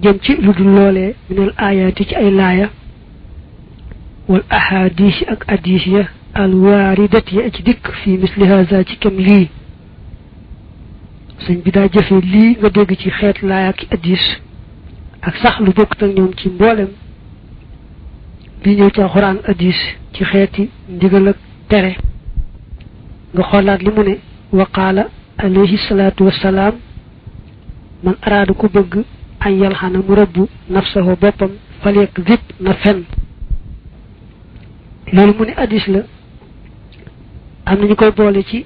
jëm ci lu dul loolee minal aayaati ci ay laaya wal ahadis ak hadis ya al waaridat ya ci dikk fii misli haza ci kem lii sëñ bi daa jëfe lii nga dégg ci xeet laaya ak hadis ak sax lu bokkut ak ñoom ci mboolem li ñëw ci alxuraan hadis ci xeeti ndigal ak tere nga xoolaat li mu ne wa qaala alayhi salaatu wassalaam man araada ku bëgg an yalxana mu rëbb nafsahu boppam falek zib na fen loolu mu ne hadis la am nañu koy boole ci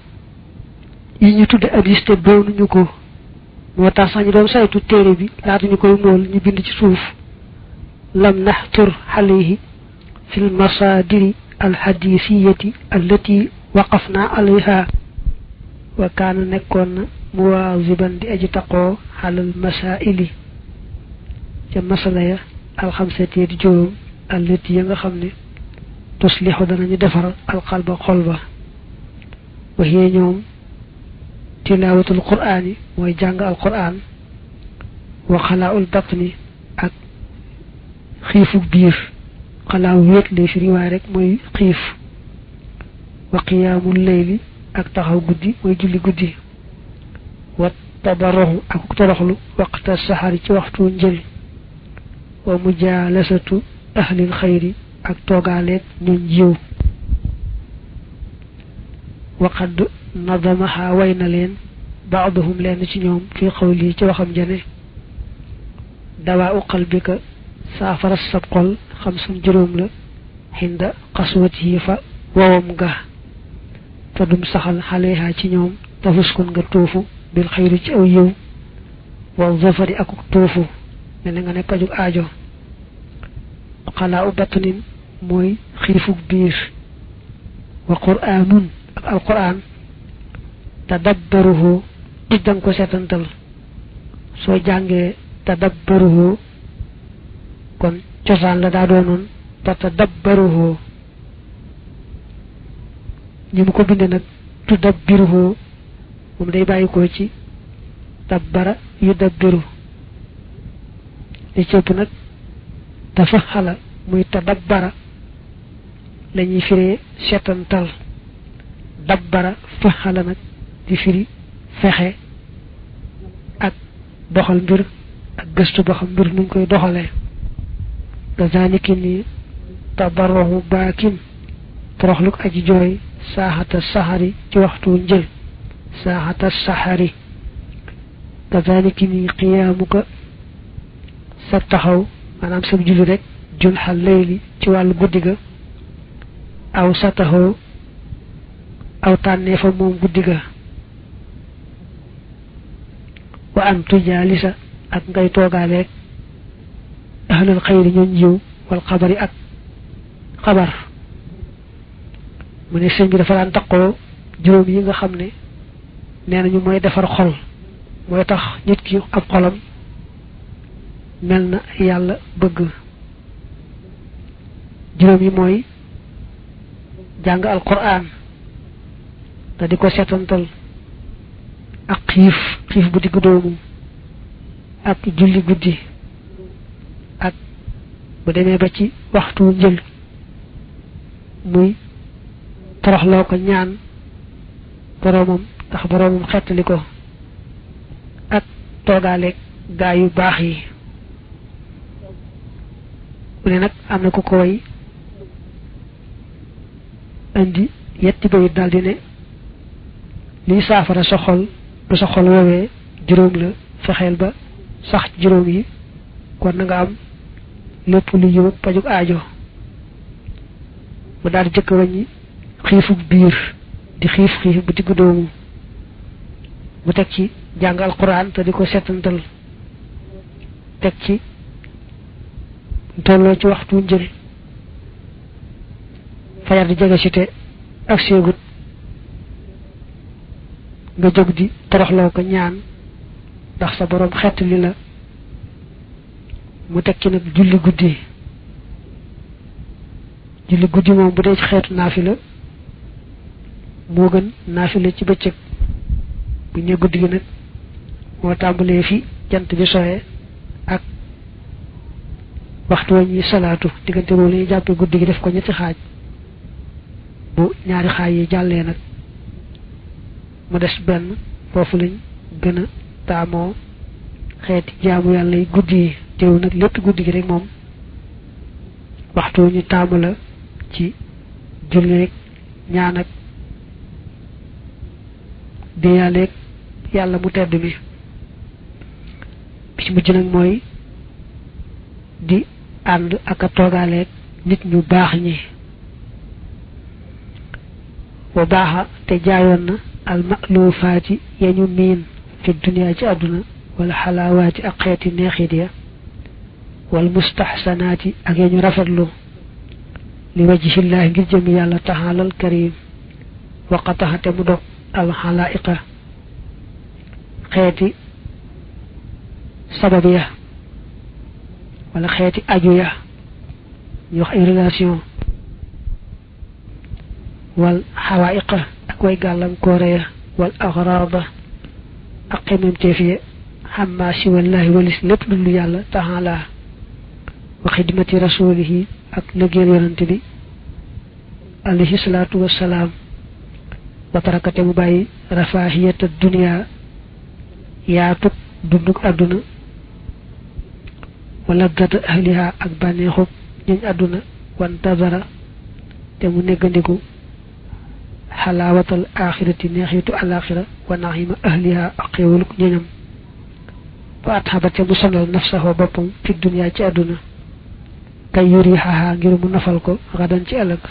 yi ñu tudde hadis te doonuñu ko moo tax sax ñu doon saytu téere bi laata ñu koy mool ñu bind ci suuf lam naxtur alayhi fi lmasadiri alhadisiyati allati waqafna alayha wa kaana nekkoon na muwaziban di aji taqoo xalal masaili ca masala ya alxamsati di juróom allati ya nga xam ne tuslixu danañu defar alqalba xol ba waxee ñoom tilaawatul quraan yi mooy jàng alquraan wa xalaaul batni ak xiifu biir xalaaw wéet lay firi waaye rek mooy xiif wa qiyaamul layli ak taxaw guddi mooy julli guddi wa tabarruxu ak toroxlu waqta saxari ci waxtu njël wa mujaalasatu ahlil xayri ak toogaaleeg ñun jiw waqad nadamaha way na leen baaduhum leen ci ñoom fi xawli ci waxam jane dawaa u qalbika saafara sab xol xamsun juróom la xinda xaswati fa wowam ga te dum saxal xaleha ci ñoom tafuskun nga tuufu bil xayri ci aw yiw wa zafari ak tuufu mel nga ne pajug aajo xalaa u batnin mooy xiifug biir wa quraanun ak alquran tadabbaruhu dang ko setantal soo jàngee tadabbaruhu kon cosaan la daa doonoon tatadabbaruhu ñi mu ko binde nag tudabbiruhu moom day bàyyi ko ci dabbara yu dabbiru li cëpp nag dafa xala muy tadabbara lañuy firee setantal dabbara fa xala nag di firi fexe ak doxal mbir ak gëstu ba xam mbir nuñ koy doxalee kazalika ni tabarruhu baakin toroxluk aji jooy saaxata saxari ci waxtu njël saaxata saxari kazalika ni qiyaamuka sa taxaw maanaam sa julli rek jun xal layli ci wàllu guddi ga aw sa taxaw aw tànnee fa moom guddi ga wa an tujaalisa ak ngay toogaaleeg ahlul xayri ñooñ yiw wal xabari ak xabar mu ne sëñ bi dafa daan taqoo juróom yi nga xam ne nee nañu mooy defar xol mooy tax nit ki ab xolam mel na yàlla bëgg juróom yi mooy jàng alquran te di ko seetantal ak xiif bu diggu doomu ak julli guddi ak bu demee ba ci waxtu njël muy toroxloo ko ñaan boroomam tax boroomam xettali ko ak toogaaleeg gaa yu baax yi mu ne nag am na ku ko way indi yetti bayit daal di ne liy saafara sa xol bu sa xol woowee juróom la fexeel ba sax juróom yi kon na nga am lépp lu yiw ak pajug aajo mu daal di jëkk waññi xiifug biir di xiif bu diggu doomu mu teg ci jàng alquran te di ko setantal teg ci tolloo ci waxtu njël fajar di jege si te ak seegut nga jóg di toroxloo ko ñaan ndax sa boroom xett li la mu teg ci nag julli guddi moom bu dee ci xeetu naafila moo gën naafila ci bëccëg bu ñu guddi gi nag moo tàmbalee fi jant bi soxee ak waxtu wa ñuy salaatu diggante boobu la ñuy jàppee guddi gi def ko ñetti xaaj bu ñaari xaaj yi jàllee nag mu des benn foofu lañ gën a taamoo xeeti jaamu yàlla yi guddi yi teew nag lépp guddi gi rek moom waxtu ñu taamu la ci julleeg ñaan ak diyaaleeg yàlla mu tedd mi bi ci mujj nag mooy di ànd ak a toogaaleeg nit ñu baax ñi wa baaxa te jaayoon na almalufaati ya ñu miin fi dunya ci àdduna wala xalaawaati ak xeeti neexit ya wal mustaxsanaati ak ya ñu rafetlu li wajhillaahi ngir jëm yàlla taxaalal karim waqataxate mu dog alxalaa'iqa xeeti sabab ya wala xeeti aju ya ñu wax ay relation wal xawaa'iqa ak way gàllankoore ya wal axraada ak xememteef ya xammaa si wallaahi walis lépp lu yàlla taxaala wa xidmati rasulihi ak liggéeyal yonante bi alayhi salaatu wassalaam wa tarakate mu bàyyi rafaahiyata dunya yaatug dundug àdduna wala gata ahliha ak bànneexub ñuñ àdduna wan tazara te mu neggandiku xalaawatal axirati neexitu alaxira wa naxima ahliha ak xéewaluk ñoñam fa at xabate mu sonal nafsahu boppam fi dunya ci àdduna kay yurixaha ngir mu nafal ko xadan ci ëllëg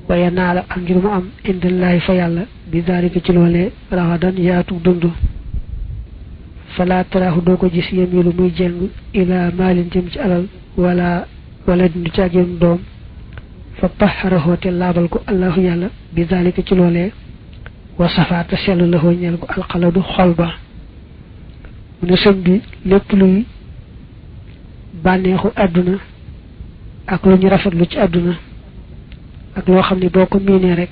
waaye naa la ak ngir mu am indallaahi fa yàlla bi daalika ci loolee raxadan yaatu dund fala taraahu doo ko gis yemilu muy jeng ila maalin jëm ci alal wala dindu caagéen doom fa taxaraxoo te laabal ko allahu yàlla bi daalika ci loolee wa safaata sell la xoo ñeel ko alxaladu xol ba mu ne sëñ bi lépp luy bànneexu àdduna ak lu ñu rafetlu ci àdduna ak loo xam ne boo ko miinee rek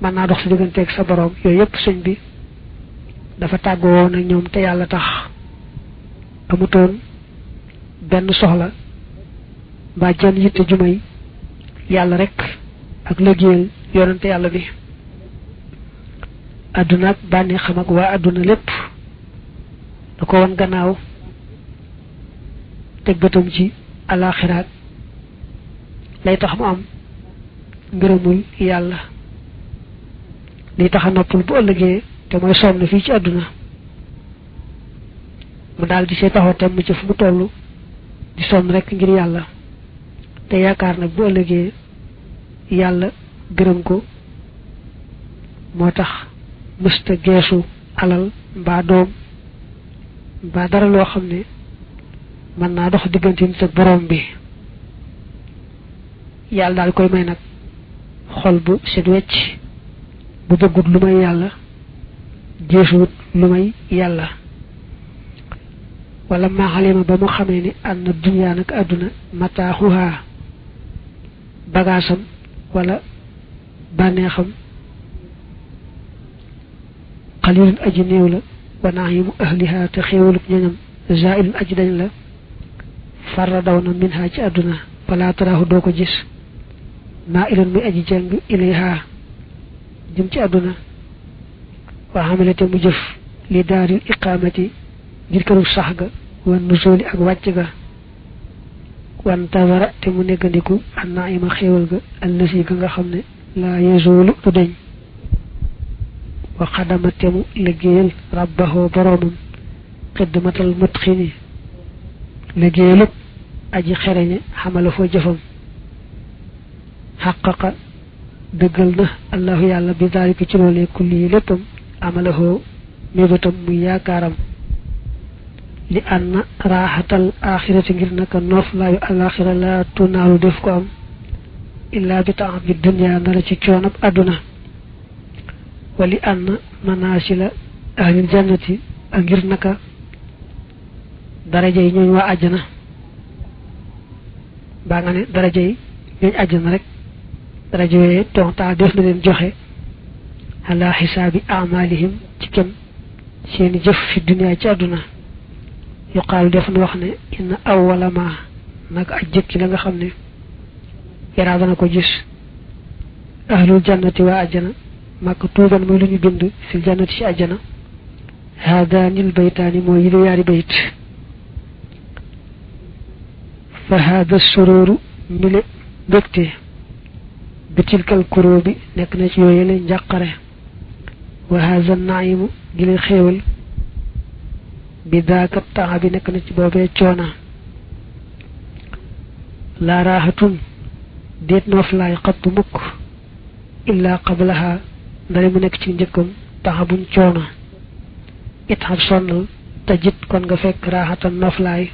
mën naa dox sa digganteeg sa borom yooyu yëpp sëñ bi dafa tàggoo woon ak ñoom te yàlla tax amutoon benn soxla mbaa jenn yitte jumay yàlla rek ak liggéeyal yonante yàlla bi àdduna ak bànneexam ak waa àdduna lépp da ko won gannaaw teg bëtam ci alaxiraat lay tax mu am ngërëmul yàlla liy tax a noppal bu ëllëgee te mooy sonn fii ci àdduna mu daal di see taxaw temm ci fu mu toll di sonn rek ngir yàlla te yaakaar nag bu ëllëgee yàlla gërëm ko moo tax mësta geesu alal mbaa doom mbaa dara loo xam ne mën naa dox diggante nit ak borom bi yàlla daal koy may nag xol bu set wecc bu bëggut lu may yàlla jeesuwut lu may yàlla wala maa xalima ba mu xamee ni ànd na dunya nag àdduna mataaxuhaa bagaasam wala bànneexam xalilun aji néew la wa naayimu ahliha te xéewaluk ñoñam zailun aji dañ la farra daw na minha ci àdduna fala taraahu doo ko gis maa ilan muy aji jàng ilayha jëm ci àdduna waa xamalate mu jëf li daaril iqaamati ngir këru sax ga wan nuzuli ak wàcc ga wan tawara te mu neggandiku an naima xéewal ga allasi ga nga xam ne laa yazulu du deñ wa xadama te mu liggéeyal rabbahu boroomam xidmatal mutxini liggéeyalub aji xereñe xamala foo jëfam xaqaqa dëggal na allahu yàlla bi daalika ci loolee kulli léppam amalahoo mébatam muy yaakaaram li anna raaxatal axirati ngir naka noof laayu alaxira la tunaalu def ko am illaa bi taam bi dunya nara ci coonab àdduna wa li anna manasila ahlil jannati ak ngir naka daraja yi ñooñ waa àjjana baa nga ne daraja yi ñooñ àjjana rek daraja yooye tontaa def na leen joxe ala xisaabi amalihim ci kem seeni jëf fi dunya ci àdduna yuqaalu def na wax ne inna awwala ma naka aj jëkki la nga xam ne yaraa dana ko gis ahlul jannati waa ajjana màkk tuuban muy lu ñu bind fil jannati ci ajjana haadaanil baytaani mooy yile yaari bayt fa haada sururu mile mbégte bi tilkal kuroo bi nekk na ci yooyele njàqare wa haada naimu gi leen xéewal bi daaka taxa bi nekk na ci boobee coona laa raaxatun déet nooflaay xattu mukk illaa qablaha ndare mu nekk ci njëkkam taxa buñ coona it xam sonnal tajit kon nga fekk raaxatan nooflaay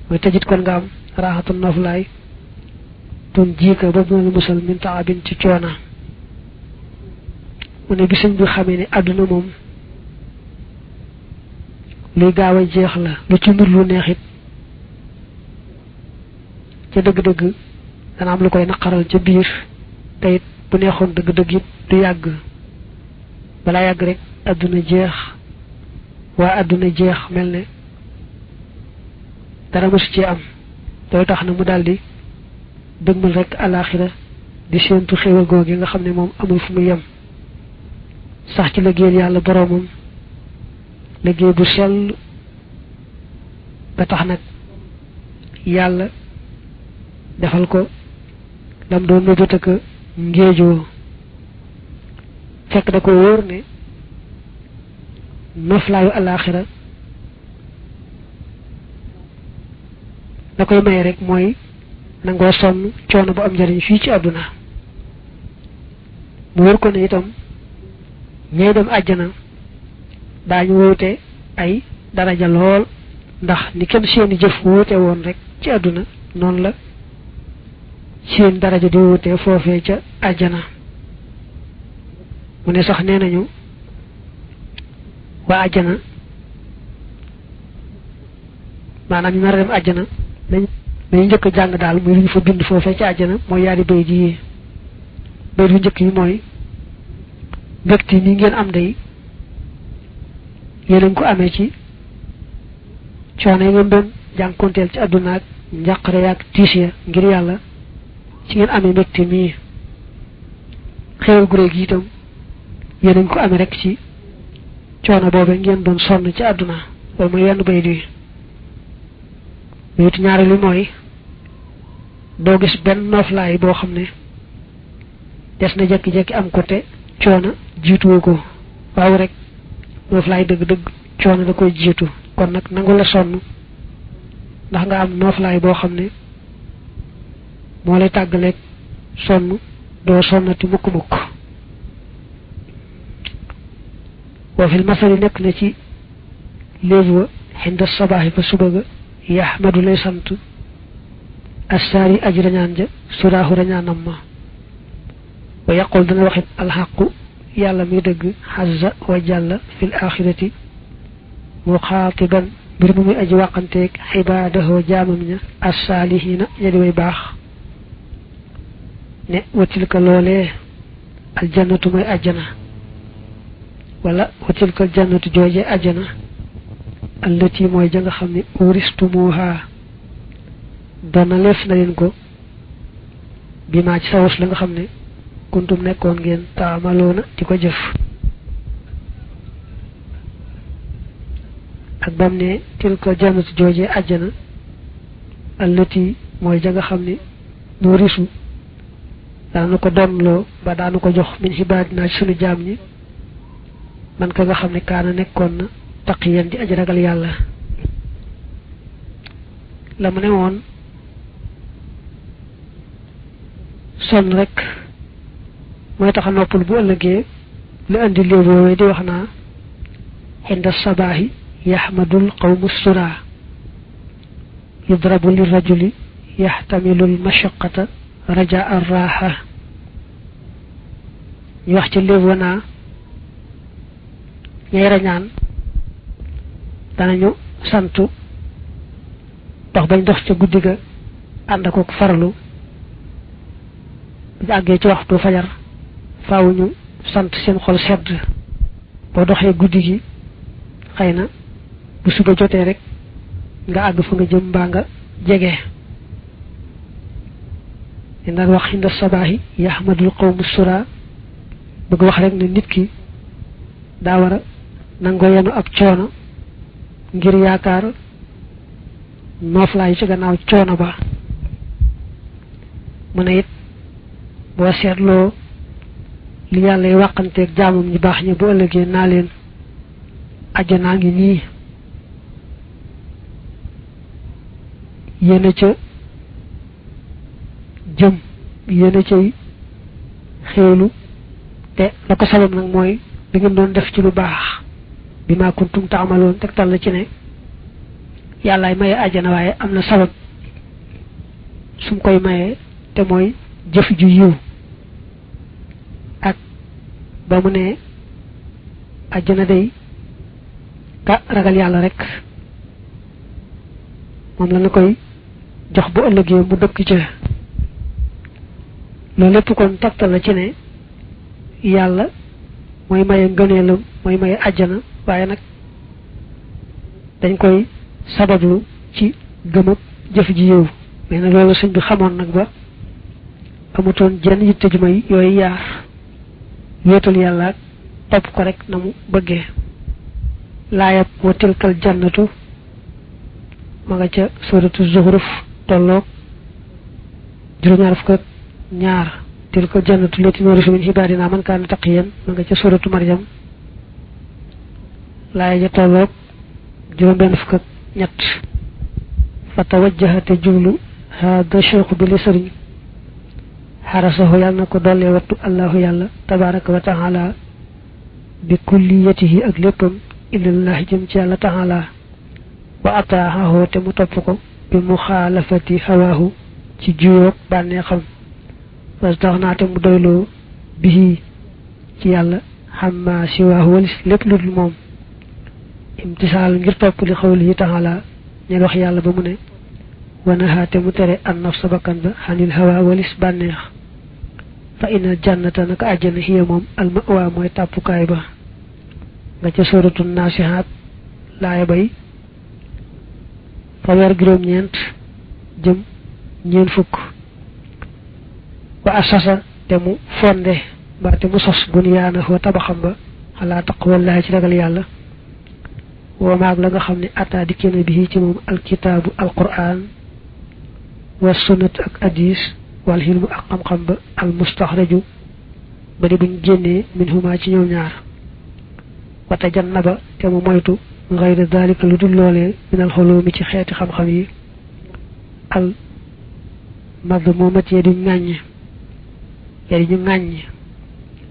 mooy tajit kon nga am raaxatan nooflaay tun jiika ba bu musal min taxa bin ci coona mu ne bi sëñ bi xamee ne àdduna moom luy gaaw a jeex la lu ci mbir lu neexit ca dëgg-dëgg dana am lu koy naqaral ca biir te it bu neexoon dëgg-dëgg it du yàgg balaa yàgg rek àdduna jeex waa àdduna jeex mel ne dara mësu ci am loolu tax na mu daldi dëgmal rek alaaxira di séentu xéewal googu nga xam ne moom amul fu mu yem sax ci liggéeyal yàlla boroomam liggéey bu sell ba tax nag yàlla defal ko lam doon mébét ak ngéejoo fekk da ko wóor ne noflaayu alaaxira da koy may rek mooy nangoo sonn coono bu am njariñ fii ci àdduna mu wóor ko ne itam ñay dem àjjana daañu wuute ay daraja lool ndax ni kenn seeni jëf wuute woon rek ci àdduna noonu la seen daraja di wuute foofee ca àjjana mu ne sax nee nañu waa àjjana maanaam ñu nar a dem àjjana dañu njëkk a jàng daal muy lu ñu fa bind foofee ca àjjana mooy yaari bay ji yi bay lu njëkk yi mooy mbégte mi ngeen am day yéen a ngi ko amee ci coono yi ngeen doon jànkonteel ci àdduna ak njàqare yaak tiis ya ngir yàlla ci ngeen amee mbégte mii xéewal gu réy gi itam yéen a ngi ko amee rek ci coono boobe ngeen doon sonn ci àdduna loolu mooy wenn bay di wéetu ñaari li mooy doo gis benn nooflaay boo xam ne des na jekki-jekki am ko te coono jiituwu ko waaw rek nooflaay dëgg-dëgg coono da koy jiitu kon nag nangu la sonn ndax nga am nooflaay boo xam ne moo lay tàggaleeg sonn doo sonnati mukk-mukk wa fil masali nekk na ci léegi wa xinda sabaaxi fa suba ga yaxmadu lay sant assaari aji rañaan ja suraaxu rañaanam ma wa yaqul dana waxit alxaqu yàlla muy dëgg xazza wa jàlla fil axirati muxaatiban mbir mu muy aji wàqanteeg xibaadahoo jaamam ña assaalihiina ña di way baax ne watilka loolee aljannatu mooy ajjana wala watilka aljannatu jooje ajjana allati mooy ja nga xam ne uristumuha dana leef na leen ko bi maa ci sawus la nga xam ne kuntum nekkoon ngeen taamaloona di ko jëf ak bam ne tilka jannatu jooje ajjana allati mooy ja nga xam ne noo risu daanu ko donloo ba daanu ko jox min xibaadinaa ci sunu jaam ñi man ka nga xam ne kaana nekkoon na taqiyan di aji ragal yàlla la mu ne woon sonn rek mooy tax a noppal bu ëllëgee lu andi léeboowee di wax naa inda sabaahi yaxmadul qawmu sura yudrabu lirajuli yaxtamilu almashaqata raja arraha ñu wax ci léeboo naa ñay rañaan danañu santu dox bañ dox ca guddi ga ànd ak farlu bu àggee ci waxtu fajar faaw ñu sant seen xol sedd boo doxee guddi gi xëy na bu suba jotee rek nga àgg fa nga jëm mbaa nga jege dina wax inda sabahi yahmadul qawmu sura bëgg wax rek ne nit ki da wara nango yanu ab coono ngir yaakaar noflaay ci gannaaw coono ba mu ne it boo seetloo li yàlla waxanteeg jaamum ñi baax ñi bu ëllëgee naa leen àjjanaa ngi nii yéena ca jëm yéena cay xéewlu te la ko sabab nag mooy bi ngeen doon def ci lu baax bi ma kuntum taamaloon tegtal la ci ne yàllaay maye àjjana waaye am na sabab sum koy maye te mooy jëf ju yiw ak ba mu ne àjjana day ka ragal yàlla rek moom la na koy jox bu ëllëgee mu dëkk ca loolu lépp kon tegtal la ci ne yàlla mooy maye ngëneelam mooy maye àjjana waaye nag dañ koy sabablu ci gëm ak jëf ji yiw mais nag loolu sëñ bi xamoon nag ba amutoon jenn yitte ju may yooyu yaar wéetal yàlla topp ko rek na mu bëggee laayab wa tilkal jannatu ma nga ca suratu zuhruf tolloog juróom-ñaar fukk ak ñaar tilkal jannatu lati nurisu min ibadina man kaana taqiyan ma nga ca suratu maryam laaya ja tolloog juróom-benn fukk ak ñett fa tawajjaha te jublu hada cheikhu bi li sëriñ xarasahu yàlla na ko dollee wattu allahu yàlla tabaraka wa taala bi kulliyatihi ak léppam ilallahi jëm ci yàlla taala wa ataaxahu te mu topp ko bi muxaalafati hawaahu ci juyoog bànnee xam wastax naa te mu doyloo bihi ci yàlla xamma siwaahu walis lépp lu dul moom imtisaal ngir topp li xawlihi taala ñel wax yàlla ba mu ne wanaha te mu tere an nafsa bakkan ba xanil hawa walis bànneex fa inal jannata naka àjjana hiya moom almawa mooy tàppukaay ba nga ca suratu naasihaat laaya bay fanweer juróom-ñeent jëm ñeen fukk wa asasa te mu fonde ba te mu sos bunyaanahu tabaxam ba xalaa taqwallahi ci ragal yàlla wa maag la nga xam ne ataa di kenn bi ci moom alkitaabu alquran wa sunnat ak hadis wal hilmu ak xam-xam ba almustaxraju ba di buñ génnee min huma ci ñoom ñaar wata jannaba te mu moytu gayra dalika lu dul loolee min al xulumi ci xeeti xam-xam yi al madmumati ya di ŋàññ ya di ñu ŋàññ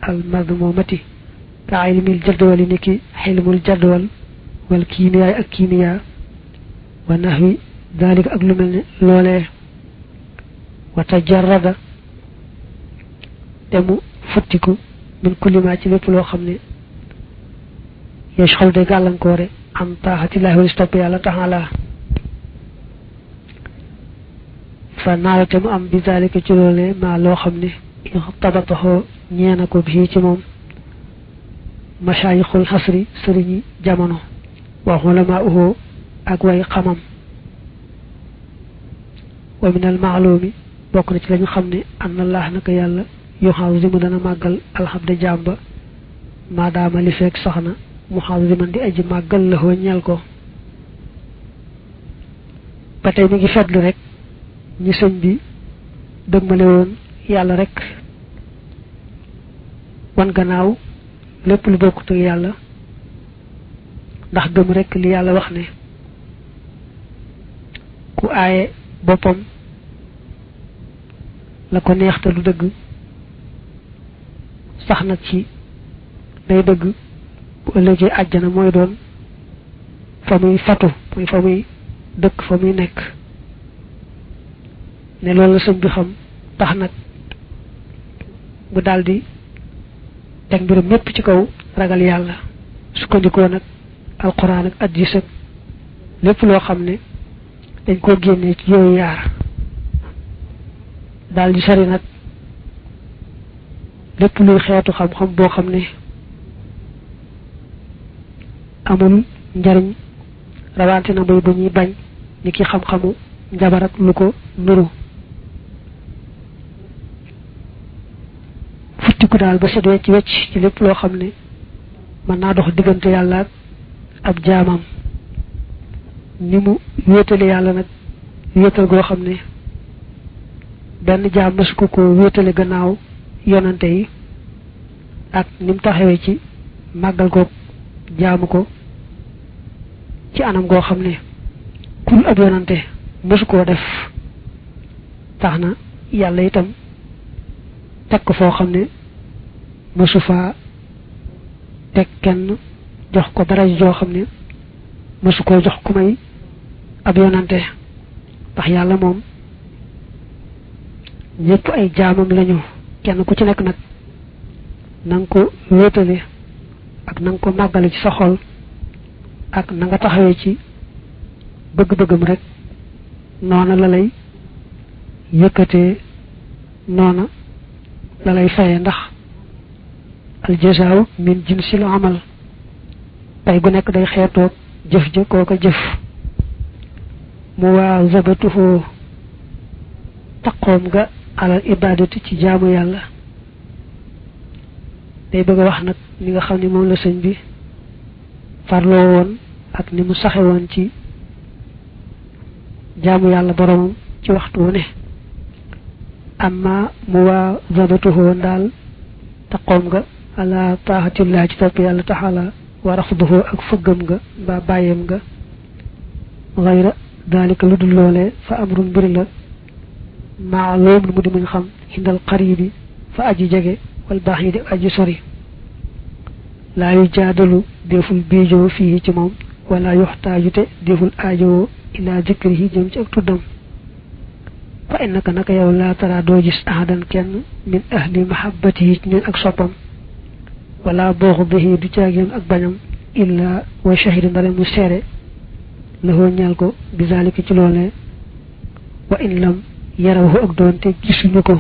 al madmumati ka ilmil jadwali ni ki xilmul jadwal wal kiimiyaay ak kiimiyaa wa nahwi dalika ak lu mel ne loolee wata jarrada te mu futtiku min kulima ci lépp loo xam ne yashxal de gàllankoore am taaxatillahi wal topp yàlla taala fa naala te mu am bi dalika ci loolee maa loo xam ne tabataxoo ñeena ko bii ci moom mashaayixul xasri sëriñi jamono wa ulamaa'uhu ak way xamam wa min al ma'lumi bokk na ci lañu xam ne anna allah naka yàlla yuxazimu dana màggal alxabda jàmba maadaama li fekk sax na muxaziman di aji màggal la hoo ñeel ko ba tey mi ngi fetlu rek ñi sëñ bi dëgmale woon yàlla rek wan gannaaw lépp lu bokkut ak yàlla ndax gëm rek li yàlla wax ne ku aaye boppam la ko neex te du dëgg sax nag ci day dëgg bu ëllëgee àjjana mooy doon fa muy fatu muy fa muy dëkk fa muy nekk ne loolu la sëñ bi xam tax nag bu daldi teg mbirum ñépp ci kaw ragal yàlla sukkandikoo nag alquran ak hadiis ak lépp loo xam ne dañ koo génnee ci yooyu yaar daldi sori nag lépp luy xeetu xam-xam boo xam ne amul njariñ rawante na bay bu ñuy bañ ni ki xam-xamu njabar ak lu ko nuru tënku daal ba set wecc wecc ci lépp loo xam ne mën naa dox diggante yàlla ak ab jaamam ni mu wéetale yàlla nag wéetal goo xam ne benn jaam mësu ko wéetale gannaaw yonante yi ak ni mu taxawee ci màggal ko jaamu ko ci anam goo xam ne kul ab yonante mësu koo def tax na yàlla itam teg ko foo xam ne mësu faa teg kenn jox ko dara joo xam ne mësu koo jox ku may ab yonante ndax yàlla moom ñëpp ay jaamam lañu kenn ku ci nekk nag na nga ko wéetale ak na nga ko màggale ci sa xol ak na nga taxawee ci bëgg-bëggam rek noona la lay yëkkatee noona la lay faye ndax al jazaaw min jinsil amal pay gu nekk day xeetoog jëf ja koo ko jëf mu waa zabatuhu taqoom nga alal ibadati ci jaamu yàlla day bëgg a wax nag ni nga xam ne moom la sëñ bi farloo woon ak ni mu saxe woon ci jaamu yàlla boromam ci waxtu wu ne amma mu waa zabatuhu daal taqoom nga ala taaxatillah ci topp yàlla taxala wa rafduhu ak fëggam nga mbaa bàyyam nga xayra dalika lu dul loolee fa amrun mbir la maalum lu mu di muñ xam hindal qaribi fa aji jege wal baxiidi aji sori laa yu jaadalu deful biijoo fii ci moom wala yuxtaajute deful aajowoo ila zikrihi jëm ci ak tuddam fa innaka naka yow laa tara doo gis ahadan kenn min ahli mahabbatihi ci ñun ak soppam wala bughdihi du caageen ak bañam illa wa shahida ndare mu seere lahoo ñeel ko bizalika ci loolee wa in lam yarawhu ak doonte gisuñu ko